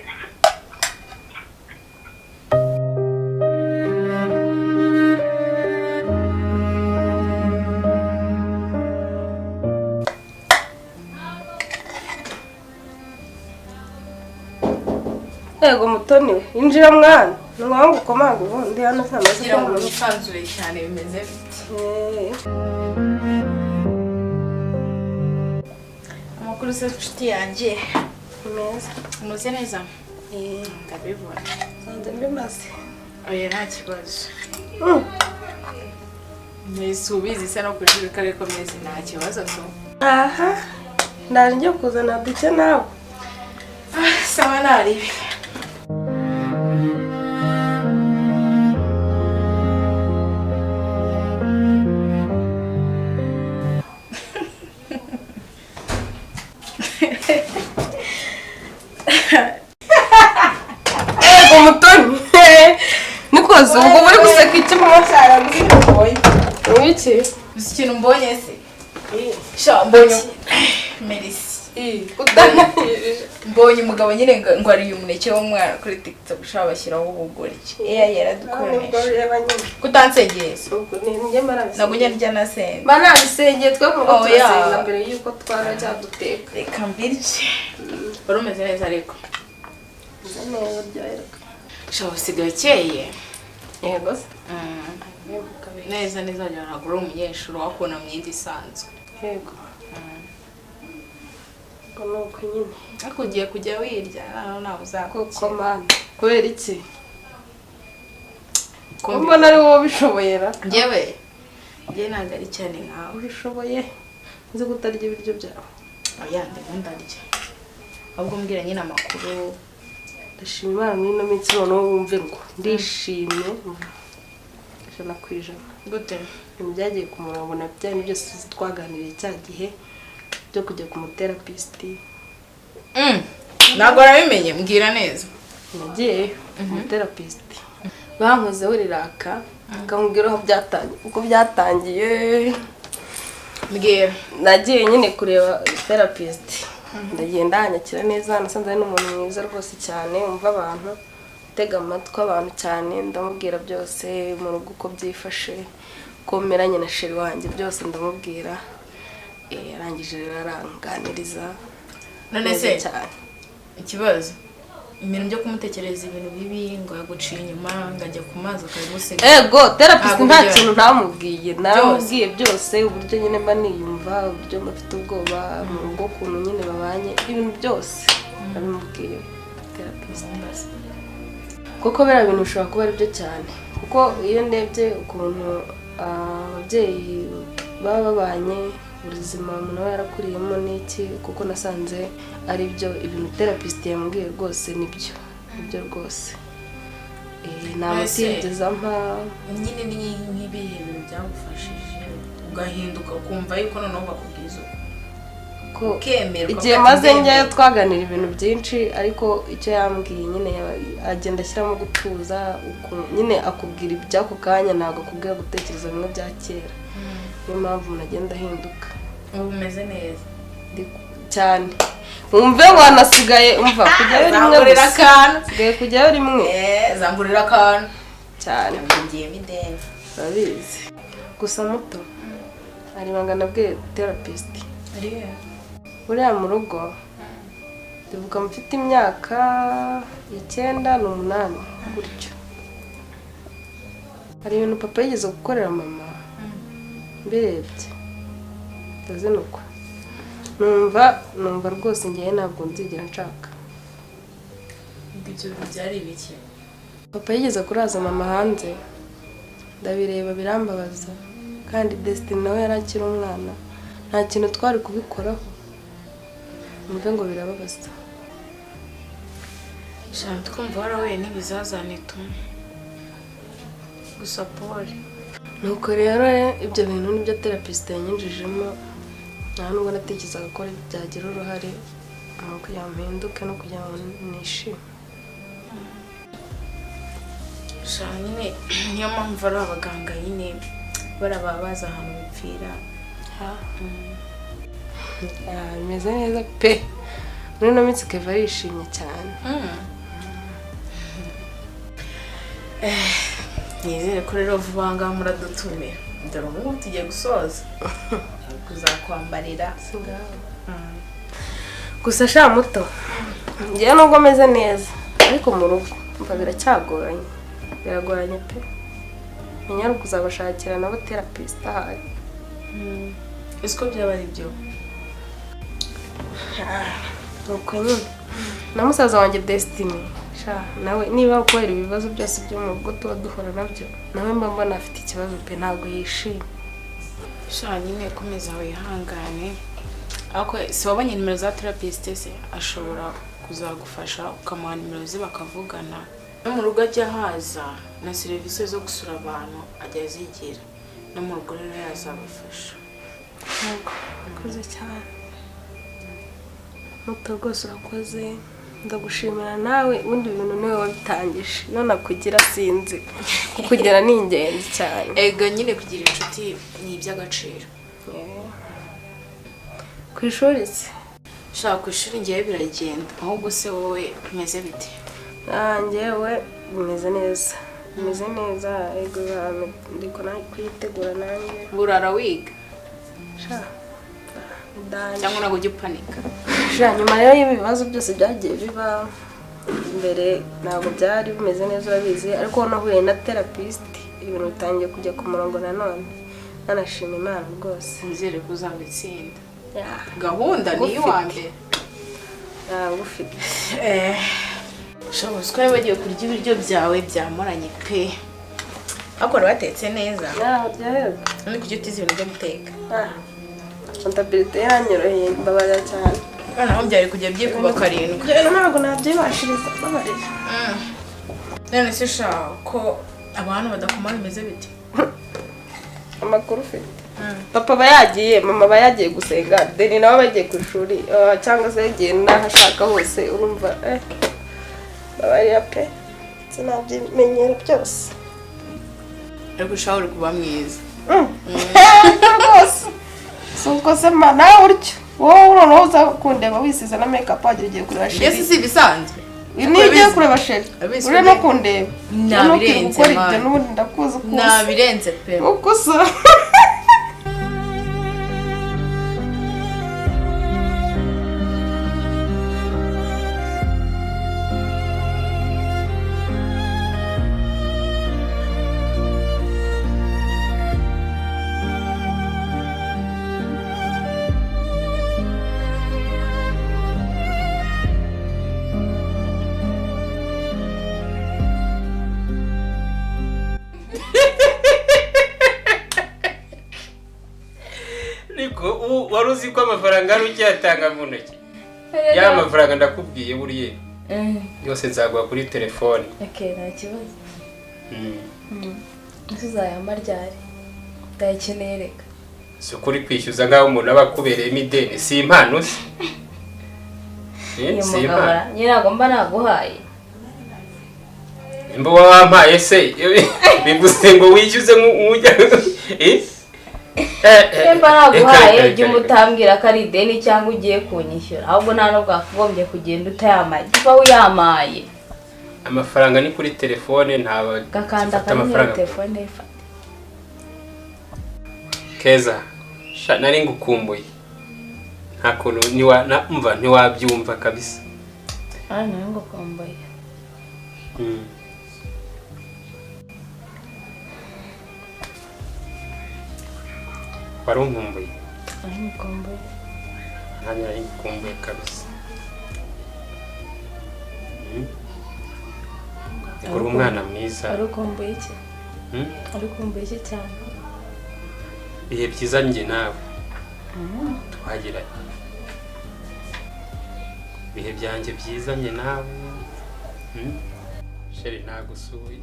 Yego mutoni we, injira mwana. Ni ngombwa ukomanga ubundi hano samaze kugira ngo wisanzure cyane bimeze bite. Amakuru se nshuti yanjye? Meza. Umeze neza? Ndabibona. Nsanze mbimaze. Oya nta kibazo. Mbese ubizi se no kujurika ariko meze nta kibazo so. Aha, ndaje njye kuzana duke nawe. Sawa naribi. Ego mutoni. Nikoze ubwo muri guseka iki mu cyara mbonye. Wiki? Uzi ikintu mbonye se? Sha mbonye. Merci. Mbonye umugabo nyine ngo ariye umuneke w'umwana kuri TikTok, ushaka bashyiraho ubugoryi. Yaradukoresha. Kutansengeza. Ntabwo njya ndya nasenga. Mba nabisengeye, twe mu rugo turasenga mbere y'uko twara cyangwa duteka. Reka mbirye. Wari umeze neza ariko. Meze neza ryoherwa. Sha usigaye ukeye. Yego se. Neza neza wagira ntabwo uri umunyeshuri wakubona mu myenda isanzwe. Yego. Nuko nyine. Ariko ugiye kujya wirya nawe uzakukira. Koko mana. Kubera iki? Mbona ari wowe ubishoboye ra? Njyewe? Njye ntabwo ari cyane nkawe. Ubishoboye? Nzi ko utarya ibiryo byawe. Oya ndimo ndarya. Ahubwo mbwira nyine amakuru. Ndashima Imana muri ino minsi noneho wumve ngo ndishimye 100%. Gute? Ibintu byagiye ku murongo na bya bintu byose twaganiriye cya gihe byo kujya ku muterapisiti. Ntabwo warabimenye, mbwira neza. Nagiye ku muterapisiti. Bankozeho riraka, akamubwira aho byatangiye, uko byatangiye. Mbwira. Nagiye nyine kureba therapist. Ndagenda anyakira neza, nasanze ari n'umuntu mwiza rwose cyane, umva abantu, utega amatwi abantu cyane, ndamubwira byose mu rugo uko byifashe, ko meranye na sheri wanjye byose ndamubwira. Arangije rero aranganiriza. None se ikibazo Ibintu byo kumutekereza ibintu bibi ngo yaguciye inyuma ngo ajya ku mazi akabigusiga. Ego therapist nta kintu ntamubwiye, naramubwiye byose, uburyo nyine mba niyumva, uburyo mba mfite ubwoba mu rugo, ukuntu nyine babanye, ibintu byose nabimubwiye therapist. Kuko biriya bintu bishobora kuba ari byo cyane, kuko iyo ndebye ukuntu ababyeyi baba babanye, ubuzima umuntu aba yarakuriyemo n'iki, kuko nasanze ari byo ibintu therapist yambwiye rwose nibyo, nibyo rwose. Nta muti yigeze ampa. Nyine ni nk'ibihe bintu byagufashije ugahinduka ukumva yuko noneho bakubwiza uko igihe maze njyayo twaganira ibintu byinshi, ariko icyo yambwiye nyine agenda ashyiramo gutuza, nyine akubwira iby'ako kanya, ntabwo akubwira gutekereza bimwe bya kera. Niyo mpamvu umuntu agenda ahinduka. Ubu umeze neza cyane, wumve ngo wanasigaye umva kujyayo rimwe gusa, sigaye kujyayo rimwe, zangurira akantu cyane, ngiyemo ideni urabizi. Gusa muto ari ibanga nabwiye therapist, buriya mu rugo ndibuka mfite imyaka 9 n'8 gutyo, hari ibintu papa yigeze gukorera mama, mbirebye ndazinukwa, numva rwose ngewe ntabwo nzigera nshaka. Ibyo byari ibiki? Papa yigeze kuraza mama hanze, ndabireba birambabaza, kandi Destiny nawe yari akiri umwana, nta kintu twari kubikoraho, numve ngo birababaza. Shana twumva warahuye n'ibizazane tu gusa pole. Nuko rero ibyo bintu nibyo therapist yanyinjijemo, nta nubwo natekerezaga ko byagira uruhare mu kugira ngo mpinduke no kugira ngo nishime. Shana nyine niyo mpamvu ari abaganga nyine baraba baza ahantu bipfira. Bimeze neza pe, muri ino minsi Keva arishimye cyane. Nizere ko rero vuba ngaha muradutumira, dore ubu ngubu tugiye gusoza kuzakwambarira. Gusa sha muto, ngewe nubwo meze neza ariko mu rugo mva biracyagoranye, biragoranye pe. Menya ari kuzabashakira nabo therapist ahari. Ese ko byaba ari byo? Nuko nyine na musaza wanjye Destiny sha nawe niba ukorera ibibazo byose byo mu rugo tuba duhora nabyo, nawe mba mbona afite ikibazo pe, ntabwo yishimye. Sha nyine komeza wihangane, ariko si wabonye nimero za therapist se ashobora kuzagufasha ukamuha nimero ze bakavugana. No mu rugo ajya haza na serivisi zo gusura abantu ajya azigira, no mu rugo rero yazabafasha. Yego, urakoze cyane muto, rwose urakoze, ndagushimira nawe. Ubundi bintu niwe wabitangije, iyo nakugira sinzi kukugira ni ingenzi cyane. Ego nyine kugira inshuti ni iby'agaciro. Ku ishuri se? Shaka ku ishuri ngewe biragenda, ahubwo se wowe bimeze bite? Ngewe bimeze neza, bimeze neza. Ego ndiko kuyitegura nanjye. Burara wiga? Sha cyangwa ntabwo ujya upanika? Sha nyuma rero y'ibi bibazo byose byagiye biba mbere ntabwo byari bimeze neza urabizi, ariko nahuye na therapist ibintu bitangiye kujya ku murongo nanone, nanashima Imana rwose. Nizere ko uzabitsinda. Gahunda ni uwa mbere. Ufite. Ushobora kuba bagiye kurya ibiryo byawe byamuranye pe. Ariko batetse neza. None kuki utize ibintu byo guteka? Kontabilite yanyoroheye, mbabarira cyane. Noneho byari kujya byikuba 7. Ibyo ntabwo nabyibashiriza, mbabarira. None se sha ko abantu badakoma bimeze bite? Amakuru ufite. Papa aba yagiye, mama aba yagiye gusenga, Deni nawe aba yagiye ku ishuri, cyangwa se yagiye n'aho ashaka hose, urumva mbabarira pe, sinabyimenyera byose. Ariko ushobora kuba mwiza. Rwose. Suko se nawe utyo wowe noneho uza kundeba wisize na make up wagira ugiye kureba sheri. Ese si ibisanzwe? Niyo ugiye kureba sheri uri no kundeba nabirenze gukora ibyo n'ubundi ndakuzi uko usa. Nabirenze pe. Uko usa. Niko wari uzi ko amafaranga ari ukiyatanga mu ntoki. Ya mafaranga ndakubwiye buriye. Yose nzaguha kuri telefone. Okay, nta kibazo. Uzayampa ryari? Ndayikeneye reka. Si ukuri kwishyuza nk'aho umuntu aba akubereyemo ideni, si impano se? Si impano. Nyine ntabwo mba naguhaye. Nimba wampaye se bivuze ngo wishyuze nk'ujya Nimba naguhaye ujye umutambwira ko ari ideni cyangwa ugiye kunyishyura, ahubwo nta nubwo wakagombye kugenda utayamaye. Uba uyamaye. Amafaranga ni kuri telefone, nta gakanda kuri telefone ifate. Keza, sha nari ngukumbuye. Nta kuntu niwa mva ntiwabyumva kabisa. Ah, nari ngukumbuye. Wari unkumbuye? Nari ngukumbuye. Nanjye nari ngukumbuye kabisa. Uri umwana mwiza. Wari ukumbuye iki? Wari ukumbuye iki cyane? Ibihe byiza njye nawe twagiranye. Ibihe byanjye byiza njye nawe. Sheri nagusuye.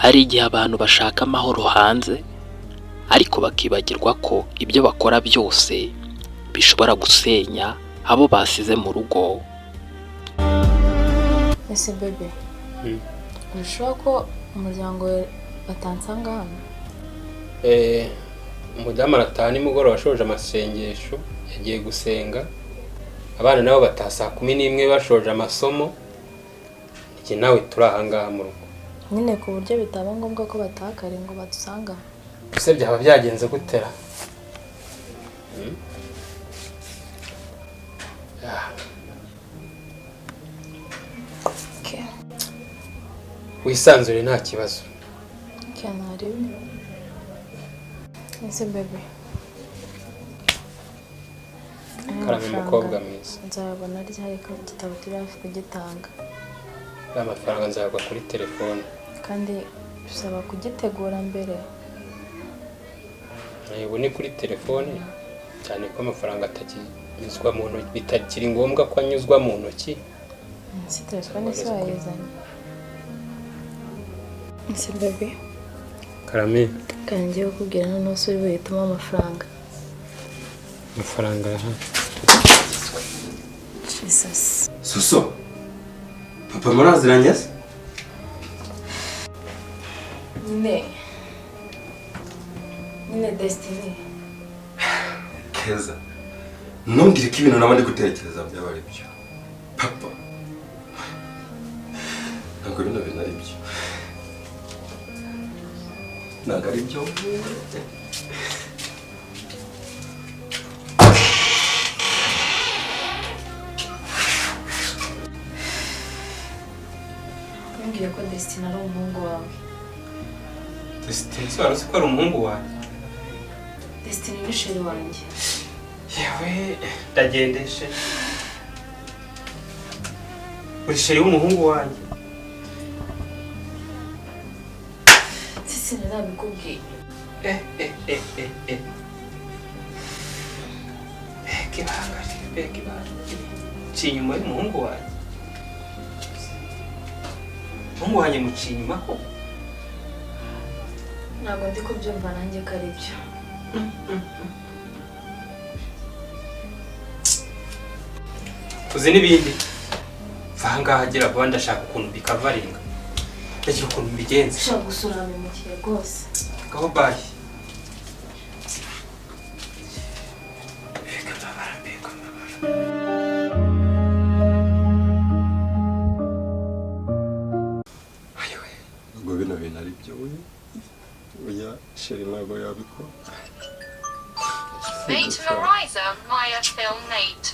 Hari igihe abantu bashaka amahoro hanze, ariko bakibagirwa ko ibyo bakora byose bishobora gusenya abo basize mu rugo. Ese bebe, urashobora ko umuryango batansanga hano? Umudamu arataha nimugoroba ashoje amasengesho, yagiye gusenga. Abana nabo bataha saa 11 bashoje amasomo. Iki nawe turi aha ngaha mu rugo. Nyine ku buryo bitaba ngombwa ko bataha kare ngo badusanga. Ese byaba byagenze gutera? Okay. Wisanzure nta kibazo. Ese bebe, karame umukobwa mwiza. Nzabona ryari ko igitabo turi hafi kugitanga? Amafaranga nzagwa kuri telefone. Kandi bisaba kugitegura mbere. Ubu ni kuri telefone, cyane ko amafaranga atakinyuzwa mu ntoki, bitakiri ngombwa ko anyuzwa mu ntoki. Si telefone se wayizanye? Ese bebe, karame, kandi ngiye kukubwira noneho se uri buhitemo amafaranga. Amafaranga aha. Jesus. Soso, papa muraziranye se? Nyine Destiny. Keza, ntumbwire ko ibintu naba ndi gutekereza byaba ari byo. Papa, ntabwo bino bintu ari byo. Ntabwo ari byo. Ntumbwire ko Destiny ari umuhungu wawe. Destiny se wari uzi ko ari umuhungu wanjye? Destiny ni sheri wanjye. Yewe, ndagendeshe. Uri sheri w'umuhungu wanjye. Sisi nabikubwiye. Mbega ibanga. Nciye inyuma y'umuhungu wanjye. Umuhungu wanjye muciye inyuma koko? Ntabwo ndi kubyumva nanjye ko ari byo. Uzi n'ibindi? Va aha ngaha gira vuba, ndashaka ukuntu bikavaringa. Ndagira ukuntu mbigenza. Ushaka gusura bimukiye rwose. Gaho bayi. Mbega amabara, mbega amabara. Ayiwe, ubwo bino bintu ari byo we. Oya, sheri ntabwo yabikora. Nate Mariza, Maya Phil Nate.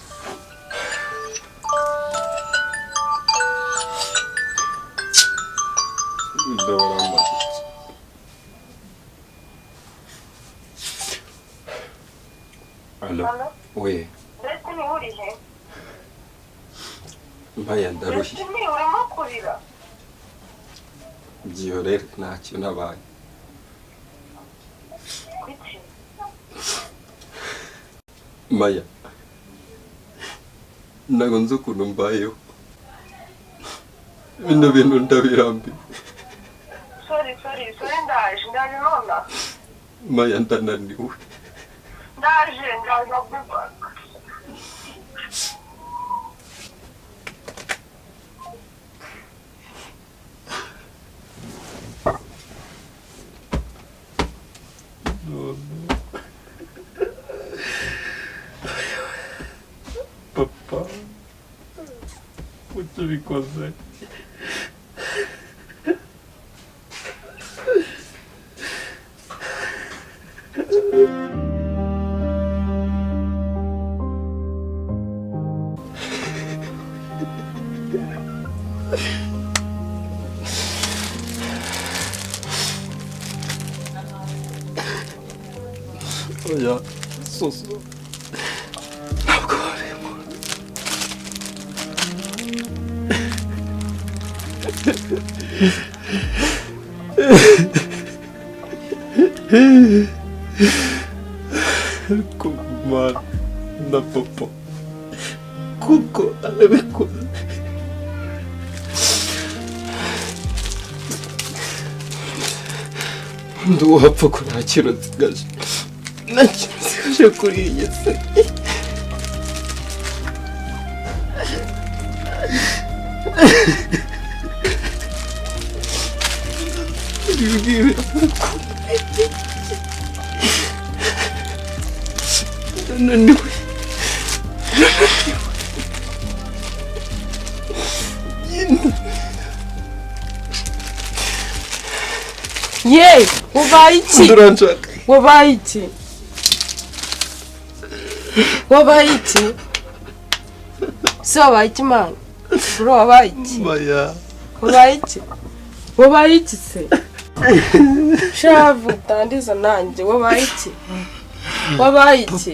Allo? Oui. Destiny uri he? Maya ndarushye. Destiny urimo kurira? Byihorere ntacyo nabaye. Maya, ntabwo nzi ukuntu mbayeho. Bino bintu ndabirambiwe. Sorry, sorry, sorry, ndaje, ndaje nonaha. Maya, ndananiwe. Ndaje, ndaje vuba. Papa, kuki ubikoze? Oya, Soso, ntabwo wabimura. Ariko Mana na papa, kuko arabikoze. Nduwapfa ko nta kintu nsigaje, nta kintu nsigaje kuri iyi si. Ibi ngibi ndananiwe, ndananiwe. Ye, wabaye iki? Nduranshaka. Wabaye iki? Wabaye iki? Se wabaye iki man? Bro, wabaye iki? Maya. Wabaye iki? Wabaye iki se? Shavu utandiza nanjye, wabaye iki? Wabaye iki?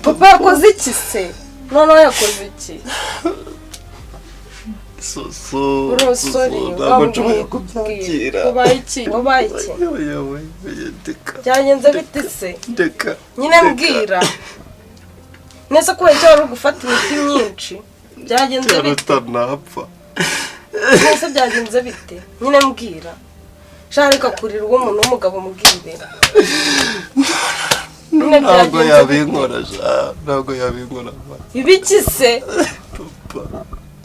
Papa yakoze iki se? Noneho yakoze iki? Soso, Bro, sorry, ntabwo nshoboye kubyakira. Wabaye iki? Wabaye iki? Oya, oya, oya, ndeka. Byagenze bite se? Ndeka. Nyine mbwira. Nese kubera icyo wari uri gufata imiti myinshi? Byagenze bite? Cyaruta napfa. Nese byagenze bite? Nyine mbwira. Sha reka kurira uwo muntu w'umugabo mubwire. Nyine Ntabwo byagenze bite? yabinkora sha, ntabwo yabinkora. Ibiki se?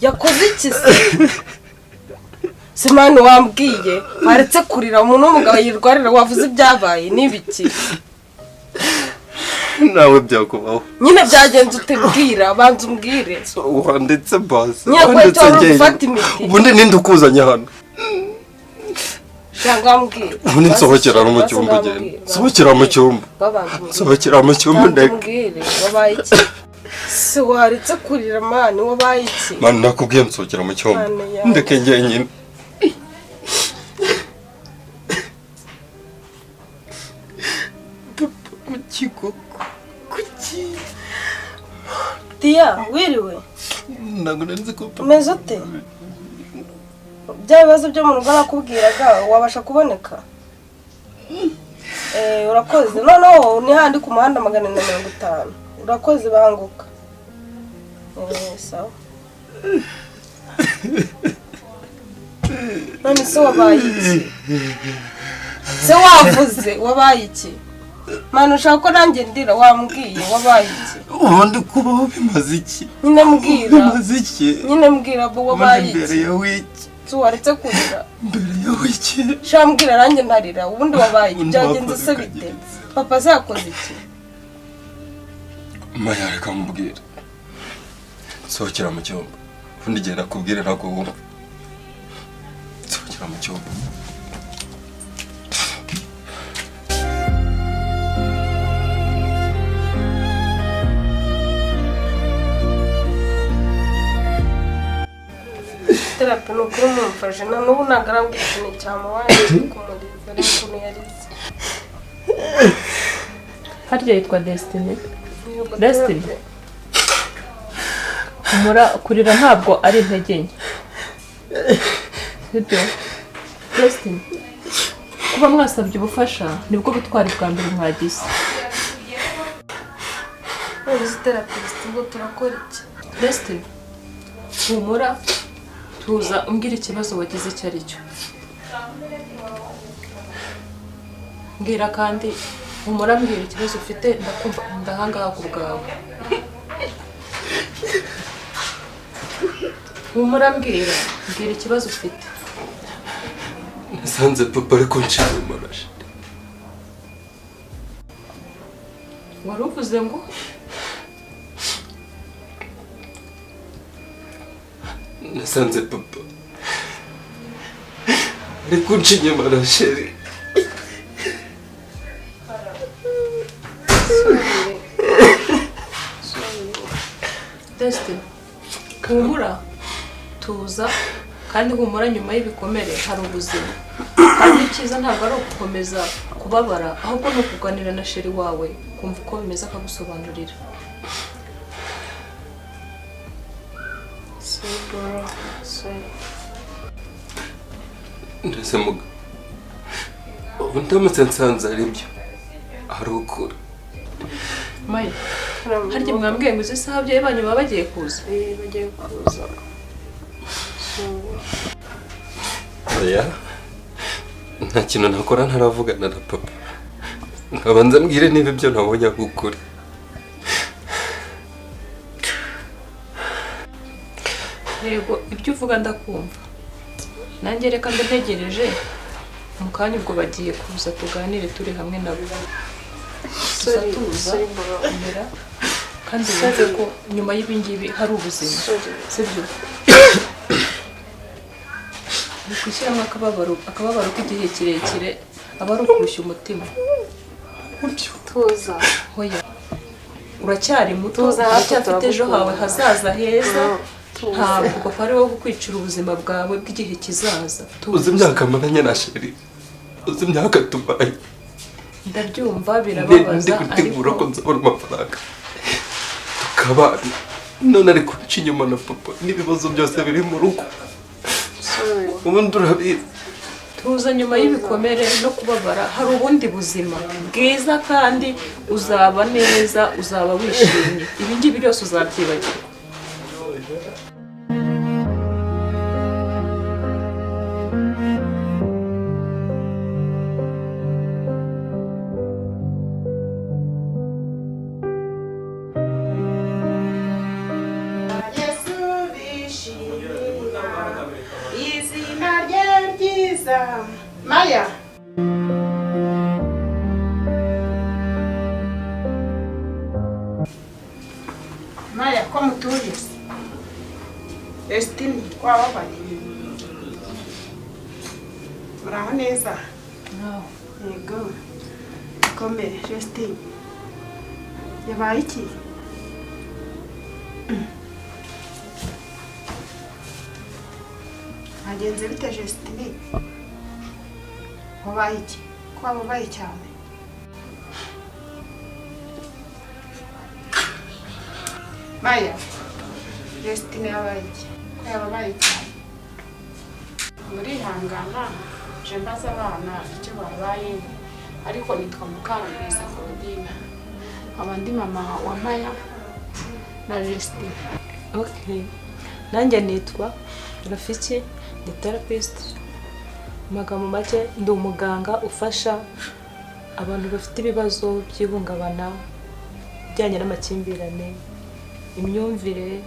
Yakoze iki se? Simani wambwiye, waretse kurira umuntu w'umugabo yirwarira wavuze ibyabaye n'ibiki? Nawe byakubaho. Nyine byagenze ute mbwira, banza umbwire. Wanditse basi, Nyine kubera icyo wanditse wari uri njyenyine. gufata imiti. Ubundi ninde ukuzanye hano? Cyangwa mbwira. Ubundi nsohokera no mu cyumba ugenda. Nsohokera mu cyumba. Nsohokera mu cyumba ndeka. Mbwire, wabaye iki? Se waretse kurira mani, wabaye iki? Mani nakubwiye nsohokera mu cyumba. Mani yanjye. Ndeke njyenyine. Papa, kuki koko? Kuki? Tia, wiriwe? Ntabwo nari nzi ko papa. Umeze ute? Bya bibazo byo mu rugo nakubwiraga wabasha kuboneka? Urakoze. Noneho ni handi ku muhanda 450. Urakoze banguka. Sawa. None se wabaye iki? Se wavuze wabaye iki? Manu ushaka ko nanjye ndira wambwiye wabaye iki? Ubundi kubaho bimaze iki? Nyine mbwira. Bimaze iki? Nyine mbwira bo wabaye Ubundi mbere iki? ya wiki. Se waretse kurira. Mbere ya wiki. Sha mbwira nanjye ntarira. Ubundi wabaye iki? Ubundi Byagenze se wapfa bite? Papa se yakoze iki? Maya reka mubwire. Nsohokera mu cyumba. Ubundi igihe nakubwira ntabwo wumva. Nsohokera mu cyumba. Terapi ni ukuri mumfashe na n'ubu ntabwo arambwira ikintu cyamubaye kiri kumuriza ariko ukuntu yarize. Harya yitwa Destiny. Yego, Destiny. terapi. Humura, kurira ntabwo ari intege nke. Sibyo? Destiny. Kuba mwasabye ubufasha nibwo butwari bwa mbere mwagize. None se therapist ubwo turakora iki? Destiny, humura, tuza umbwire ikibazo wagize icyo ari cyo. Mbwira kandi humura, mbwira ikibazo ufite, ndakumva ndahangaha ku bwawe. Humura, mbwira ikibazo ufite. Nasanze papa ari kunshira amarashi. Wari uvuze ngo nasanze papa ari kunca inyuma na sheri. Destiny, humura, tuza kandi humura, nyuma y'ibikomere hari ubuzima. Kandi icyiza ntabwo ari ugukomeza kubabara, ahubwo ni ukuganira na sheri wawe kumva uko bimeze akagusobanurira. Ndetse muga ubu ndamutse nsanze ari byo ari ukuri. Maya, harya mwambwiye ngo izi saha ababyeyi banyu baba bagiye kuza? Bagiye kuza. Oya, nta kintu nakora ntaravugana na papa. Nkabanza mbwire niba ibyo nabonye ari ukuri. Yego, ibyo uvuga ndakumva. Nanjye reka mbe ntegereje mu kanya ubwo bagiye kuza tuganire turi hamwe nabo. Tuza tuza komera kandi wumve ko nyuma y'ibingibi hari ubuzima, sibyo? Ni gushyiramo akababaro k'igihe kirekire aba ari ukurushya umutima. Tuza. Hoya, uracyari muto, uracyafite ejo hawe hazaza heza. Ntabwo papa ari wowe kukwicira ubuzima bwawe bw'igihe kizaza. Uzi imyaka maranye na sheri, uzi imyaka tubaye. Ndabyumva birababaza, ndi gutegura ko nzabona amafaranga tukabana, none ari kunca inyuma na papa n'ibibazo byose biri mu rugo. Ubundi urabizi. Tuza, nyuma y'ibikomere no kubabara hari ubundi buzima bwiza kandi uzaba neza, uzaba wishimye. Ibi ngibi byose uzabyibagirwa. Maya, Maya, ko mutuje se? Destiny, wababaye? Muraho neza? Yego. Komere, Destiny. Yabaye iki? Hagenze bite Destiny? Wabaye iki? Ko wababaye cyane? Maya, Destiny yabaye iki? Ko yababaye cyane? Murihangana, je mbaza abana icyo babaye, ariko nitwa Mukarugwiza Claudine, nkaba ndi mama wa Maya na Destiny. Okay. Nanjye nitwa Rafiki, ni therapist. Mu magambo make ndi umuganga ufasha abantu bafite ibibazo by'ihungabana, bijyanye n'amakimbirane, imyumvire,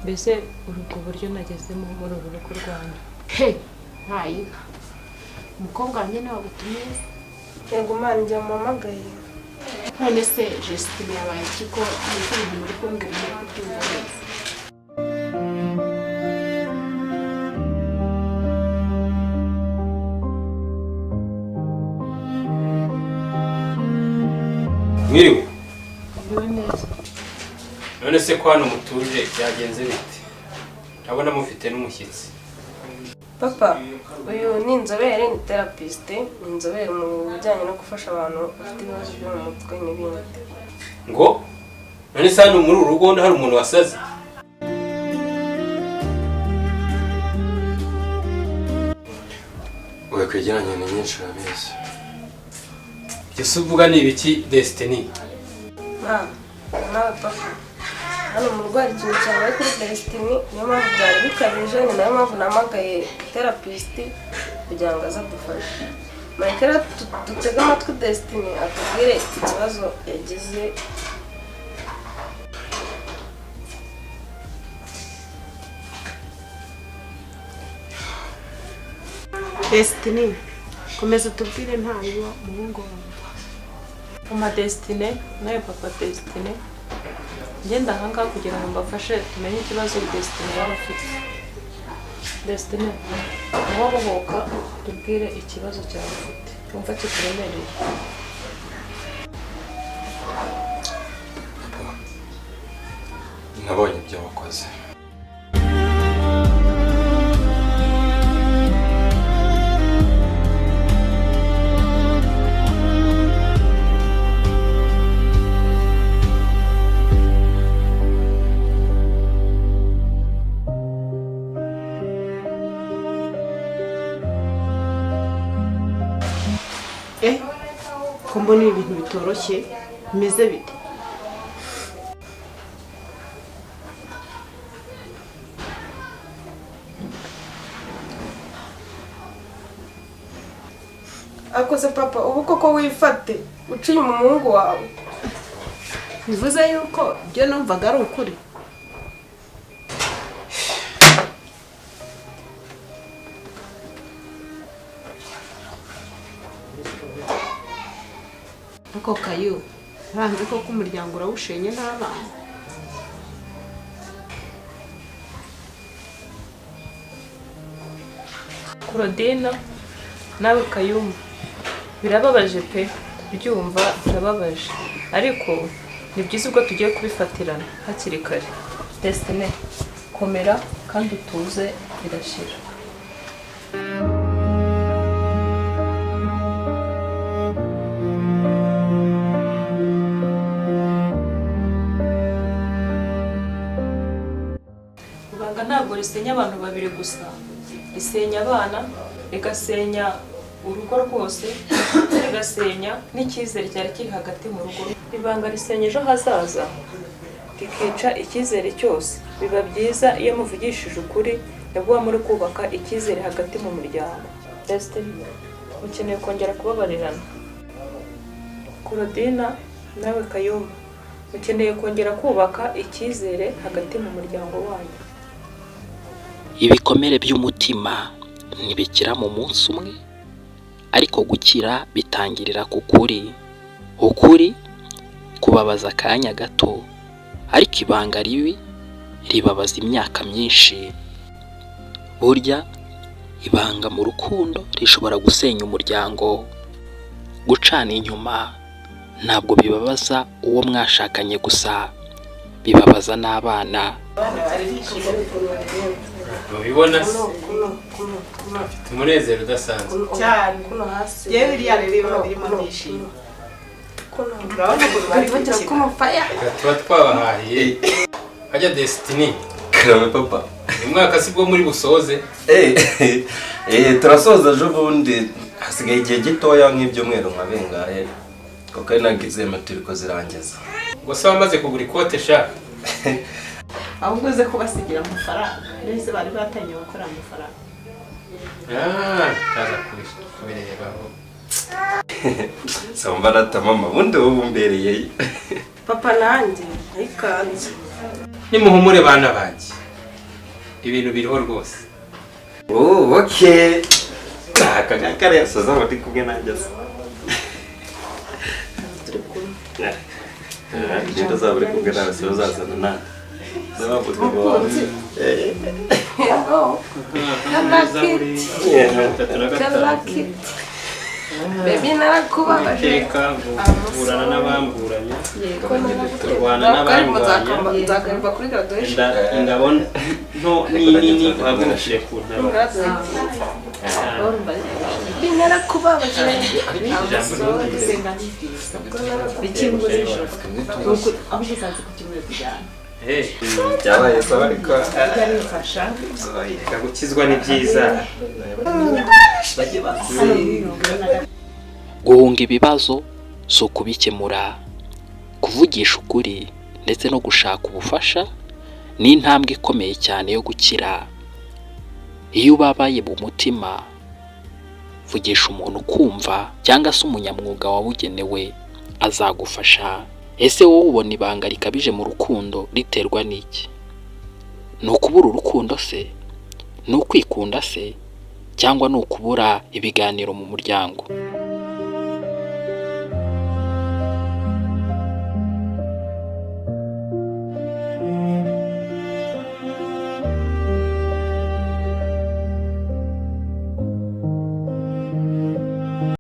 mbese ubwo buryo nagezemo muri uru rugo rwanyu. He, ntayinka. Umukobwa wanjye niwe wagutumiye? Yego Mana, njye muhamagaye. None se Justine yabaye iki ko ibintu muri kumbwira muri kubyumva neza? Mwiriwe. Mwiriwe neza. None se ko hano mutuje byagenze bite? Ndabona mufite n'umushyitsi. Papa, uyu ni inzobere, ni therapist, ni inzobere mu bijyanye no gufasha abantu bafite ibibazo byo mu mutwe n'ibindi. Ngo? None se hano muri uru rugo hari umuntu wasaze? Oya, kwegeranya ni nyinshi urabizi. Ibyo se uvuga ni ibiki Destiny? Nawe papa, hano mu rugo hari ikintu cyabaye kuri Destiny, niyo mpamvu byari bikabije, ni nayo mpamvu nahamagaye therapist kugira ngo aze adufashe. Mureke rero dutege amatwi Destiny atubwire ikibazo yagize. Destiny, komeza utubwire ntayo muhungu wawe. Mama Destiny, nawe papa Destiny, ngenda ahangaha kugira ngo mbafashe tumenye ikibazo Destiny yaba afite. Destiny, wobohoka tubwire ikibazo cyawe ufite, wumva kikuremereye. Nabonye ibyo wakoze. Ko mbona ibintu bitoroshye bimeze bite? Akoze papa, ubu koko wifate uciye umuhungu wawe. Bivuze yuko ibyo numvaga ari ukuri. Ako kayo, ranze ko kumuryango urawushenye n'abana. Claudine nawe Kayumba, birababaje pe, kubyumva birababaje, ariko ni byiza ubwo tugiye kubifatirana hakiri kare. Destiny, komera kandi utuze, birashira. Ibanga ntabwo risenya abantu babiri gusa, risenya abana, rigasenya urugo rwose, rigasenya n'icyizere cyari kiri hagati mu rugo. Ibanga risenya ejo hazaza, rikica icyizere cyose. Biba byiza iyo muvugishije ukuri, nabwo muri kubaka icyizere hagati mu muryango. Destiny, ukeneye kongera kubabarirana. Claudine nawe Kayumba, ukeneye kongera kubaka icyizere hagati mu muryango wanyu. Ibikomere by'umutima ntibikira mu munsi umwe, ariko gukira bitangirira ku kuri. Ukuri kubabaza akanya gato, ariko ibanga ribi ribabaza imyaka myinshi. Burya ibanga mu rukundo rishobora gusenya umuryango. Gucana inyuma ntabwo bibabaza uwo mwashakanye gusa, bibabaza n'abana. Ubibona se afite umunezero udasanzwe cyane. Yewe biriya rero biba birimo ndishimye. Urabona ukuntu bari gukina. Tuba twabahahiye. Hajya Destiny. Karame papa. Uyu mwaka si bwo muri busoze? Turasoza ejo bundi, hasigaye igihe gitoya nk'ibyumweru nka bingahe, kuko ari ntabwo izema turi kuzirangiza. Ngo se wamaze kugura ikote sha? Ahubwo uze kubasigira amafaranga, mbese bari batangiye gukora amafaranga. Ndaza kubirebaho. Samba rata mama, ubundi wowe umbereye. Papa nanjye ntikanze. Nimuhumure bana banjye, ibintu biriho rwose. Oh, okay. Aka ngaka soza bari kumwe nanjye se. Turi kumwe. Ngenda zaba uri kumwe nawe se uzazana nande. Mukunzi. Baby narakubabaje. Burana n'abamburanye. Turwana n'abamburanye. Nzagaruka kuri graduation. Ndabona no ni wagurishije ku ntara. Baby narakubabaje. Bikingura ijoro. Aho usanze ku cyumweru tujyana. Byabaye sawa ariko byarifasha. Gukizwa ni byiza. Guhunga ibibazo si ukubikemura, kuvugisha ukuri ndetse no gushaka ubufasha ni intambwe ikomeye cyane yo gukira. Iyo ubabaye mu mutima, vugisha umuntu ukumva cyangwa se umunyamwuga wabugenewe azagufasha. Ese wowe ubona ibanga rikabije mu rukundo riterwa n'iki? Ni ukubura urukundo se? Ni ukwikunda se? Cyangwa ni ukubura ibiganiro mu muryango?